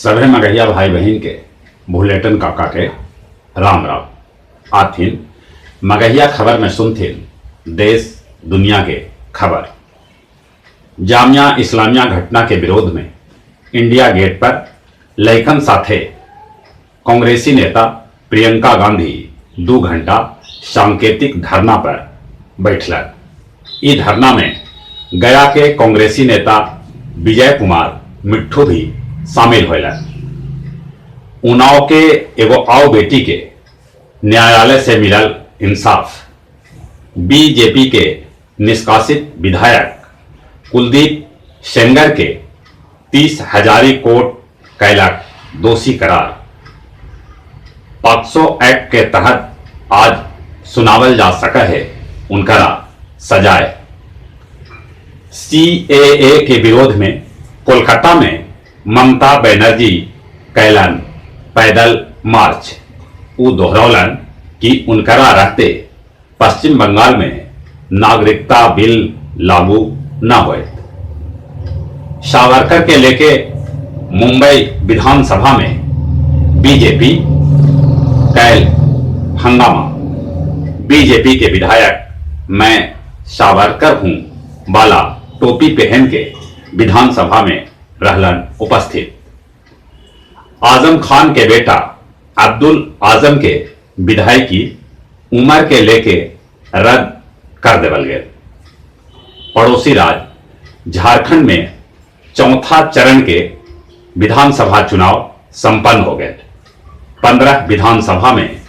सभे मगहिया भाई बहिन के भुलेटन काका के राम राम। आथिन मगहिया खबर में सुनथिन देश दुनिया के खबर। जामिया इस्लामिया घटना के विरोध में इंडिया गेट पर लइकन साथे कांग्रेसी नेता प्रियंका गांधी 2 घंटा सांकेतिक धरना पर बैठलन। ई धरना में गया के कांग्रेसी नेता विजय कुमार मिट्ठू भी शामिल होलन। उन्नाव के एगो आउ बेटी के न्यायालय से मिलल इंसाफ। बीजेपी के निष्कासित विधायक कुलदीप सेंगर के 30 हजारी कोर्ट कैलक दोषी करार। पॉक्सो एक्ट के तहत आज सुनावल जा सका है उनकरा सजाए। सीएए के विरोध में कोलकाता में ममता बनर्जी कैलन पैदल मार्च। उ दोहरौलन कि उनकरा रहते पश्चिम बंगाल में नागरिकता बिल लागू न होए। सावरकर के लेके मुंबई विधानसभा में बीजेपी कैल हंगामा। बीजेपी के विधायक मैं सावरकर हूं वाला टोपी पहन के विधानसभा में रहलन उपस्थित। आजम खान के बेटा अब्दुल आजम के विधायकी उम्र के लेके रद्द कर देवल गए। पड़ोसी राज्य झारखंड में चौथा चरण के विधानसभा चुनाव संपन्न हो गए। 15 विधानसभा में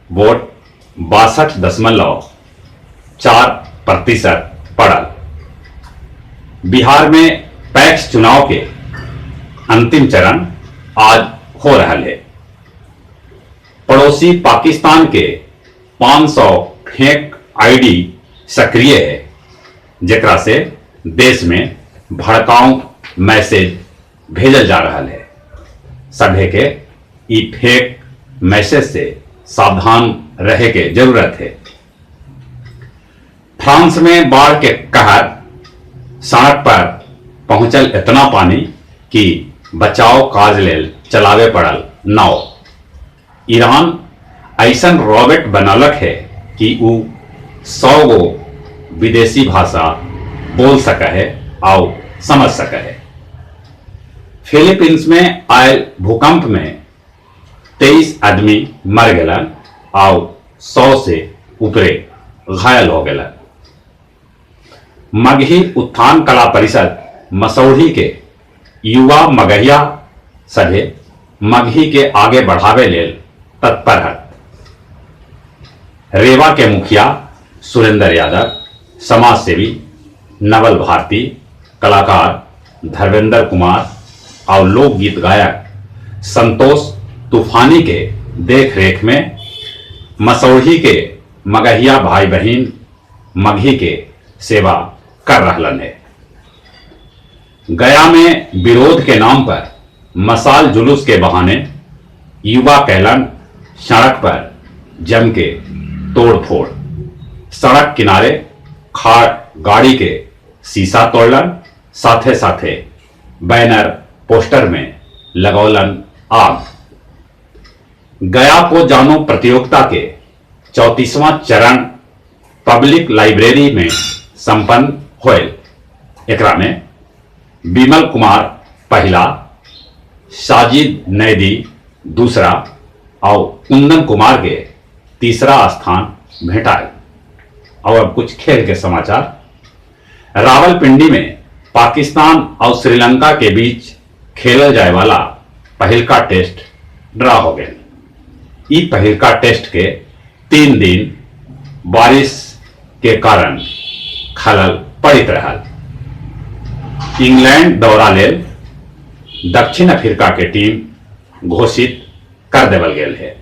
वोट 62.4% पड़ल। बिहार में पैक्स चुनाव के अंतिम चरण आज हो रहा है। पड़ोसी पाकिस्तान के 500 फेक आईडी सक्रिय है, जेकरा से देश में भड़काऊ मैसेज भेजल जा रहा है। सभे के ई फेक मैसेज से सावधान रहे के जरूरत है। फ्रांस में बाढ़ के कहर, सड़क पर पहुंचल इतना पानी कि बचाव कार्य लेल चलावे पड़ल नाव। ईरान ऐसन रॉबोट बनलक है कि उ 100 गो विदेशी भाषा बोल सका है और समझ सका है। फिलीपींस में आयल भूकंप में 23 आदमी मर गलन और 100 से ऊपरे घायल हो गलन। मगही उत्थान कला परिषद मसौढ़ी के युवा मगहिया सभे मगही के आगे बढ़ावे लेल तत्पर है। रेवा के मुखिया सुरेंद्र यादव, समाज सेवी नवल भारती, कलाकार धर्मेंद्र कुमार और लोकगीत गायक संतोष तूफानी के देखरेख में मसौढ़ी के मगहिया भाई बहन मगही के सेवा कर रहलन है। गया में विरोध के नाम पर मसाल जुलूस के बहाने युवा कैलन सड़क पर जम के तोड़फोड़। सड़क किनारे खाड़ गाड़ी के शीशा तोड़लन, साथे साथे बैनर पोस्टर में लगौलन आग। गया को जानो प्रतियोगिता के 34वां चरण पब्लिक लाइब्रेरी में संपन्न होयल। एकरा में विमल कुमार पहला, साजिद नैदी दूसरा और कुंदन कुमार के तीसरा स्थान भेटाए। और अब कुछ खेल के समाचार। रावलपिंडी में पाकिस्तान और श्रीलंका के बीच खेलल जाए वाला पहिलका टेस्ट ड्रा हो गया। ई पहिलका टेस्ट के 3 दिन बारिश के कारण खलल पड़ित रहल। इंग्लैंड दौरा लेल दक्षिण अफ्रीका के टीम घोषित कर देवल गेल है।